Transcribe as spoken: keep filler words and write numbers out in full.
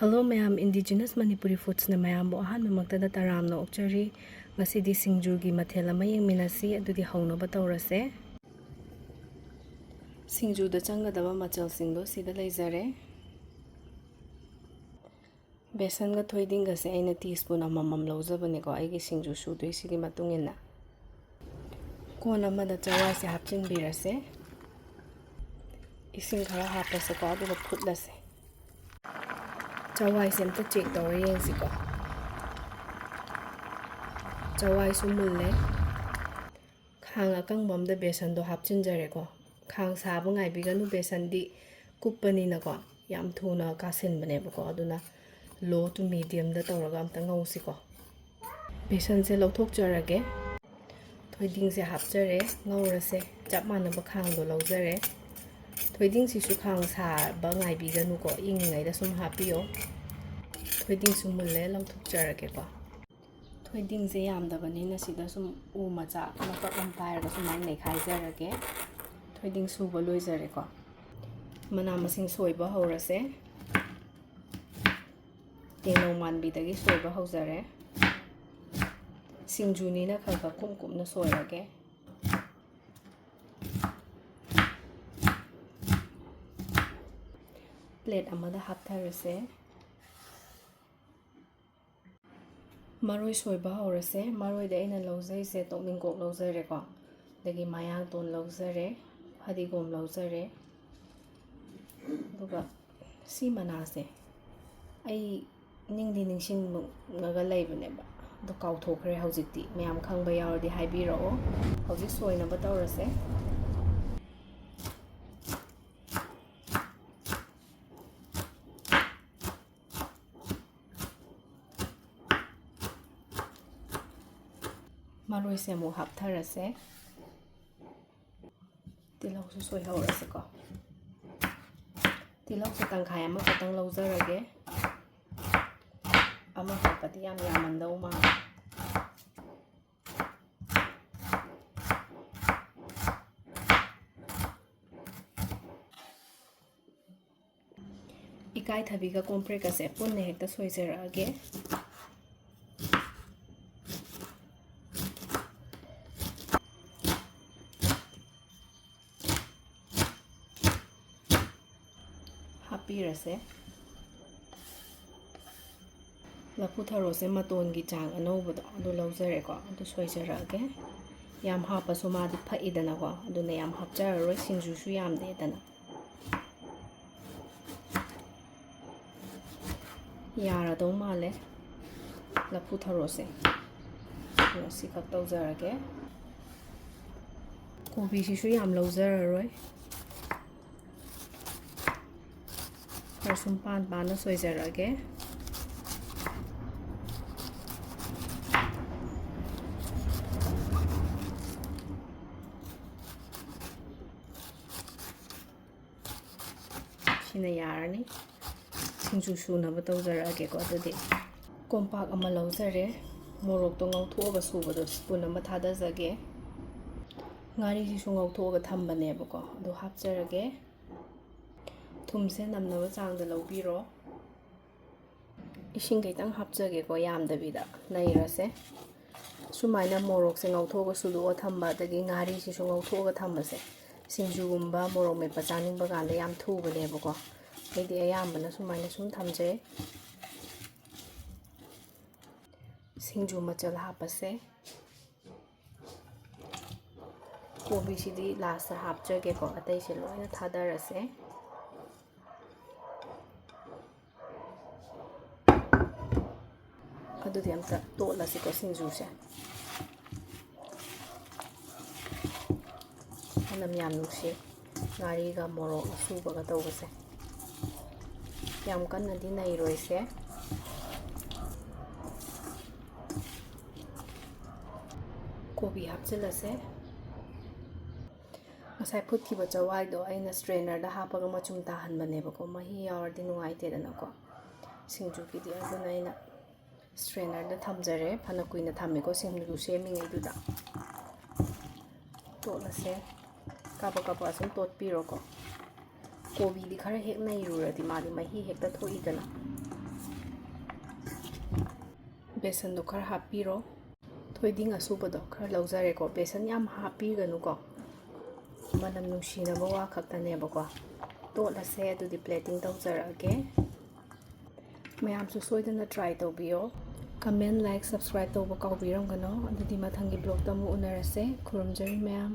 Hello ꯃꯌꯥꯝ, Indigenous Manipuri Foodsꯅ ꯃꯌꯥꯝꯕꯨ ꯑꯍꯥꯟꯕꯃꯛꯇꯗ ꯇꯔꯥꯝꯅ ꯑꯣꯛꯆꯔꯤ꯫ ꯉꯁꯤꯗꯤ ꯁꯤꯡꯖꯨꯒꯤ ꯃꯊꯦꯜ ꯑꯃ ꯌꯦꯡꯃꯤꯟꯅꯁꯤ, ꯑꯗꯨꯗꯤ ꯍꯧꯅꯕ ꯇꯧꯔꯁꯦ꯫ ꯁꯤꯡꯖꯨꯗ ꯆꯪꯒꯗꯕ ꯃꯆꯜꯁꯤꯡꯗꯣ ꯁꯤꯗ ꯂꯩꯖꯔꯦ꯫ ꯕꯦꯁꯟꯒ ꯊꯣꯏꯗꯤꯡꯒꯁꯦ ꯑꯩꯅ tea spoon ꯑꯃꯃꯝ ꯂꯧꯖꯕꯅꯦꯀꯣ, ꯑꯩꯒꯤ ꯁꯤꯡꯖꯨ ꯁꯨꯗꯣꯏꯁꯤꯒꯤ ꯃꯇꯨꯡ ꯏꯟꯅ꯫ ꯀꯣꯟ ꯑꯃꯗ ꯆꯋꯥꯏꯁꯦ ꯍꯥꯞꯆꯤꯟꯕꯤꯔꯁꯦ꯫ ꯏꯁꯤꯡ ꯈꯔ ꯍꯥꯞꯄꯁꯦꯀꯣ, ꯑꯗꯨꯒ ꯐꯨꯠꯂꯁꯦ꯫ ꯆꯋꯥꯏꯁꯦ ꯑꯝꯇ check ꯇꯧꯔ ꯌꯦꯡꯁꯤꯀꯣ꯫ ꯆꯋꯥꯏꯁꯨ ꯃꯨꯜꯂꯦ꯫ ꯈꯥꯡ ꯑꯀꯪꯕ ꯑꯝꯗ ꯕꯦꯁꯟꯗꯣ ꯍꯥꯞꯆꯤꯟꯖꯔꯦꯀꯣ꯫ ꯈꯥꯡ ꯁꯥꯕ ꯉꯥꯏꯕꯤꯒꯅꯨ, ꯕꯦꯁꯟꯗꯤ ꯀꯨꯞꯄꯅꯤꯅꯀꯣ, ꯌꯥꯝ ꯊꯨꯅ ꯀꯥꯁꯤꯟꯕꯅꯦꯕꯀꯣ꯫ ꯑꯗꯨꯅ low to mediumꯗ ꯇꯧꯔꯒ ꯑꯝꯇ ꯉꯧꯁꯤꯀꯣ꯫ ꯕꯦꯁꯟꯁꯦ ꯂꯧꯊꯣꯛꯆꯔꯒꯦ꯫ ꯊꯣꯏꯗꯤꯡꯁꯦ ꯍꯥꯞꯆꯔꯦ, ꯉꯧꯔꯁꯦ꯫ ꯆꯞ ꯃꯥꯟꯅꯕ ꯈꯥꯡꯗꯣ ꯂꯧꯖꯔꯦ꯫ ꯊꯣꯏꯗꯤꯡꯁꯤꯁꯨ ꯈꯥꯡ ꯁꯥꯕ ꯉꯥꯏꯕꯤꯒꯅꯨꯀꯣ, ꯏꯪꯉꯤꯉꯩꯗ ꯁꯨꯝ ꯍꯥꯞꯄꯤꯌꯣ꯫ ꯊꯣꯏꯗꯤꯡꯁꯨ ꯃꯨꯜꯂꯦ, ꯂꯧꯊꯣꯛꯆꯔꯒꯦꯀꯣ꯫ ꯊꯣꯏꯗꯤꯡꯁꯦ ꯌꯥꯝꯗꯕꯅꯤꯅ ꯁꯤꯗ ꯁꯨꯝ ꯎ ꯃꯆꯥ ꯃꯀꯛ ꯑꯃ ꯄꯥꯏꯔꯒ ꯁꯨꯃꯥꯏꯅ ꯅꯩꯈꯥꯏꯖꯔꯒꯦ꯫ ꯊꯣꯏꯗꯤꯡ ꯁꯨꯕ ꯂꯣꯏꯖꯔꯦꯀꯣ꯫ ꯃꯅꯥ ꯃꯁꯤꯡ ꯁꯣꯏꯕ ꯍꯧꯔꯁꯦ꯫ ꯇꯦꯡꯅꯧ ꯃꯥꯟꯕꯤꯗꯒꯤ ꯁꯣꯏꯕ ꯍꯧꯖꯔꯦ꯫ ꯁꯤꯡꯖꯨꯅꯤꯅ ꯈꯔ ꯈꯔ ꯀꯨꯝ ꯀꯨꯝꯅ ꯁꯣꯏꯔꯒꯦ꯫ Plate ꯑꯃꯗ ꯍꯥꯞꯊꯔꯁꯦ꯫ ꯃꯔꯣꯏ ꯁꯣꯏꯕ ꯍꯧꯔꯁꯦ꯫ ꯃꯔꯣꯏꯗ ꯑꯩꯅ ꯂꯧꯖꯩꯁꯦ ꯇꯣꯛꯅꯤꯡꯀꯣꯛ ꯂꯧꯖꯔꯦꯀꯣ, ꯑꯗꯒꯤ ꯃꯌꯥꯡꯇꯣꯟ ꯂꯧꯖꯔꯦ, ꯐꯗꯤꯒꯣꯝ ꯂꯧꯖꯔꯦ, ꯑꯗꯨꯒ ꯁꯤ ꯃꯅꯥꯁꯦ ꯑꯩ ꯅꯤꯡꯗꯤ ꯅꯤꯡꯁꯤꯡꯉꯒ ꯂꯩꯕꯅꯦꯕ, ꯑꯗꯣ ꯀꯥꯎꯊꯣꯛꯈ꯭ꯔꯦ ꯍꯧꯖꯤꯛꯇꯤ꯫ ꯃꯌꯥꯝ ꯈꯪꯕ ꯌꯥꯎꯔꯗꯤ ꯍꯥꯏꯕꯤꯔꯛꯑꯣ꯫ ꯍꯧꯖꯤꯛ ꯁꯣꯏꯅꯕ ꯇꯧꯔꯁꯦ꯫ ꯃꯔꯣꯏꯁꯦ ꯑꯃꯨꯛ ꯍꯥꯞꯊꯔꯁꯦ꯫ ꯇꯤꯜꯍꯧꯁꯨ ꯁꯣꯏꯍꯧꯔꯁꯤꯀꯣ꯫ ꯇꯤꯜꯍꯧꯁꯦ ꯇꯪꯈꯥꯏ ꯑꯃꯈꯛꯇꯪ ꯂꯧꯖꯔꯒꯦ꯫ ꯑꯃ ꯍꯥꯞꯄꯗꯤ ꯌꯥꯝ ꯌꯥꯝꯃꯟꯗꯧ ꯃꯥꯜꯂꯦ꯫ ꯏꯀꯥꯏꯊꯕꯤꯒ ꯀꯣꯝꯄ꯭ꯔꯦꯛꯀꯁꯦ ꯄꯨꯟꯅ ꯍꯦꯛꯇ ꯁꯣꯏꯖꯔꯛꯑꯒꯦ꯫ ꯍꯥꯞꯄꯤꯔꯁꯦ꯫ ꯂꯐꯨ ꯊꯔꯣꯁꯦ ꯃꯇꯣꯟꯒꯤ ꯆꯥꯡ ꯑꯅꯧꯕꯗꯣ ꯑꯗꯨ ꯂꯧꯖꯔꯦꯀꯣ, ꯑꯗꯨ ꯁꯣꯏꯖꯔꯛꯑꯒꯦ꯫ ꯌꯥꯝ ꯍꯥꯞꯄꯁꯨ ꯃꯥꯗꯤ ꯐꯛꯏꯗꯅꯀꯣ, ꯑꯗꯨꯅ ꯌꯥꯝ ꯍꯥꯞꯆꯔꯔꯣꯏ, ꯁꯤꯡꯖꯨꯁꯨ ꯌꯥꯝꯗꯦꯗꯅ꯫ ꯌꯥꯔꯗꯧ ꯃꯥꯜꯂꯦ ꯂꯐꯨ ꯊꯔꯣꯁꯦ꯫ ꯑꯗꯣ ꯁꯤꯈꯛ ꯇꯧꯖꯔꯒꯦ꯫ ꯀꯣꯕꯤꯁꯤꯁꯨ ꯌꯥꯝ ꯂꯧꯖꯔꯔꯣꯏ, ꯈꯔ ꯁꯨꯝ ꯄꯥꯟ ꯄꯥꯟꯅ ꯁꯣꯏꯖꯔꯛꯑꯒꯦ꯫ ꯁꯤꯅ ꯌꯥꯔꯅꯤ꯫ ꯁꯤꯡꯖꯨ ꯁꯨꯅꯕ ꯇꯧꯖꯔꯛꯑꯒꯦꯀꯣ꯫ ꯑꯗꯨꯗꯤ ꯀꯣꯝꯄꯥꯛ ꯑꯃ ꯂꯧꯖꯔꯦ꯫ ꯃꯣꯔꯣꯛꯇꯣ ꯉꯧꯊꯣꯛꯑꯒ ꯁꯨꯕꯗꯣ ꯁ꯭ꯄꯨꯟ ꯑꯃ ꯊꯥꯗꯖꯒꯦ꯫ ꯉꯥꯔꯤꯁꯤꯁꯨ ꯉꯧꯊꯣꯛꯑꯒ ꯊꯝꯕꯅꯦꯕꯀꯣ, ꯑꯗꯨ ꯍꯥꯞꯆꯔꯒꯦ꯫ ꯊꯨꯝꯁꯦ ꯅꯝꯅꯕ ꯆꯥꯡꯗ ꯂꯧꯕꯤꯔꯣ꯫ ꯏꯁꯤꯡ ꯈꯤꯇꯪ ꯍꯥꯞꯆꯒꯦꯀꯣ, ꯌꯥꯝꯗꯕꯤꯗ꯫ ꯅꯩꯔꯁꯦ꯫ ꯁꯨꯃꯥꯏꯅ ꯃꯣꯔꯣꯛꯁꯦ ꯉꯧꯊꯣꯛꯑꯒ ꯁꯨꯗꯣꯛꯑ ꯊꯝꯕ, ꯑꯗꯒꯤ ꯉꯥꯔꯤꯁꯤꯁꯨ ꯉꯧꯊꯣꯛꯑꯒ ꯊꯝꯕꯁꯦ, ꯁꯤꯡꯖꯨꯒꯨꯝꯕ, ꯃꯣꯔꯣꯛ ꯃꯦꯠꯄ ꯆꯥꯅꯤꯡꯕ ꯀꯥꯟꯗ ꯌꯥꯝ ꯊꯨꯕꯅꯦꯕꯀꯣ꯫ ꯑꯩꯗꯤ ꯑꯌꯥꯝꯕꯅ ꯁꯨꯃꯥꯏꯅ ꯁꯨꯝ ꯊꯝꯖꯩ꯫ ꯁꯤꯡꯖꯨ ꯃꯆꯜ ꯍꯥꯞꯄꯁꯦ꯫ ꯀꯣꯕꯤꯁꯤꯗꯤ ꯂꯥꯁꯇ ꯍꯥꯞꯆꯒꯦꯀꯣ, ꯑꯇꯩꯁꯦ ꯂꯣꯏꯅ ꯊꯥꯗꯔꯁꯦ꯫ ꯑꯗꯨꯗꯤ ꯑꯝꯇ ꯇꯣꯠꯂꯁꯤꯀꯣ ꯁꯤꯡꯖꯨꯁꯦ꯫ ꯃꯅꯝ ꯌꯥꯝ ꯅꯨꯡꯁꯤ, ꯉꯥꯔꯤꯒ ꯃꯣꯔꯣꯛ ꯑꯁꯨꯕꯒ ꯇꯧꯕꯁꯦ꯫ ꯌꯥꯝ ꯀꯟꯅꯗꯤ ꯅꯩꯔꯣꯏꯁꯦ꯫ ꯀꯣꯕꯤ ꯍꯥꯞꯆꯤꯜꯂꯁꯦ꯫ ꯉꯁꯥꯏ ꯐꯨꯠꯈꯤꯕ ꯆꯋꯥꯏꯗꯣ ꯑꯩꯅ ꯁ꯭ꯇ꯭ꯔꯦꯅꯔꯗ ꯍꯥꯞꯄꯒ ꯃꯆꯨꯝ ꯇꯥꯍꯟꯕꯅꯦꯕꯀꯣ, ꯃꯍꯤ ꯌꯥꯎꯔꯗꯤ ꯅꯨꯡꯉꯥꯏꯇꯦꯗꯅꯀꯣ ꯁꯤꯡꯖꯨꯒꯤꯗꯤ꯫ ꯑꯗꯨꯅ ꯑꯩꯅ ꯁ꯭ꯇ꯭ꯔꯦꯅꯔꯗ ꯊꯝꯖꯔꯦ, ꯐꯅ ꯀꯨꯏꯅ ꯊꯝꯃꯦꯀꯣ ꯁꯤꯡꯖꯨ ꯁꯦꯝꯃꯤꯉꯩꯗꯨꯗ꯫ ꯇꯣꯠꯂꯁꯦ꯫ ꯀꯥꯕꯛ ꯀꯥꯕꯛ ꯑꯁꯨꯝ ꯇꯣꯠꯄꯤꯔꯣꯀꯣ꯫ ꯀꯣꯕꯤꯗꯤ ꯈꯔ ꯍꯦꯛ ꯅꯩꯔꯨꯔꯗꯤ ꯃꯥꯗꯤ ꯃꯍꯤ ꯍꯦꯛꯇ ꯊꯣꯛꯏꯗꯅ꯫ ꯕꯦꯁꯟꯗꯣ ꯈꯔ ꯍꯥꯞꯄꯤꯔꯣ꯫ ꯊꯣꯏꯗꯤꯡ ꯑꯁꯨꯕꯗꯣ ꯈꯔ ꯂꯧꯖꯔꯦꯀꯣ꯫ ꯕꯦꯁꯟ ꯌꯥꯝ ꯍꯥꯞꯄꯤꯒꯅꯨꯀꯣ, ꯃꯅꯝ ꯅꯨꯡꯁꯤꯅꯕ ꯋꯥ ꯈꯛꯇꯅꯦꯕꯀꯣ꯫ ꯇꯣꯠꯂꯁꯦ, ꯑꯗꯨꯗꯤ plating ꯇꯧꯖꯔꯛꯑꯒꯦ꯫ ꯃꯌꯥꯝꯁꯨ ꯁꯣꯏꯗꯅ try ꯇꯧꯕꯤꯌꯣ꯫ Comment, like, subscribe ꯇꯧꯕ ꯀꯥꯎꯕꯤꯔꯝꯒꯅꯣ꯫ ꯑꯗꯨꯗꯤ ꯃꯊꯪꯒꯤ vlogꯇ ꯑꯃꯨꯛ ꯎꯅꯔꯁꯦ꯫ ꯈꯨꯔꯨꯝꯖꯔꯤ ꯃꯌꯥꯝ꯫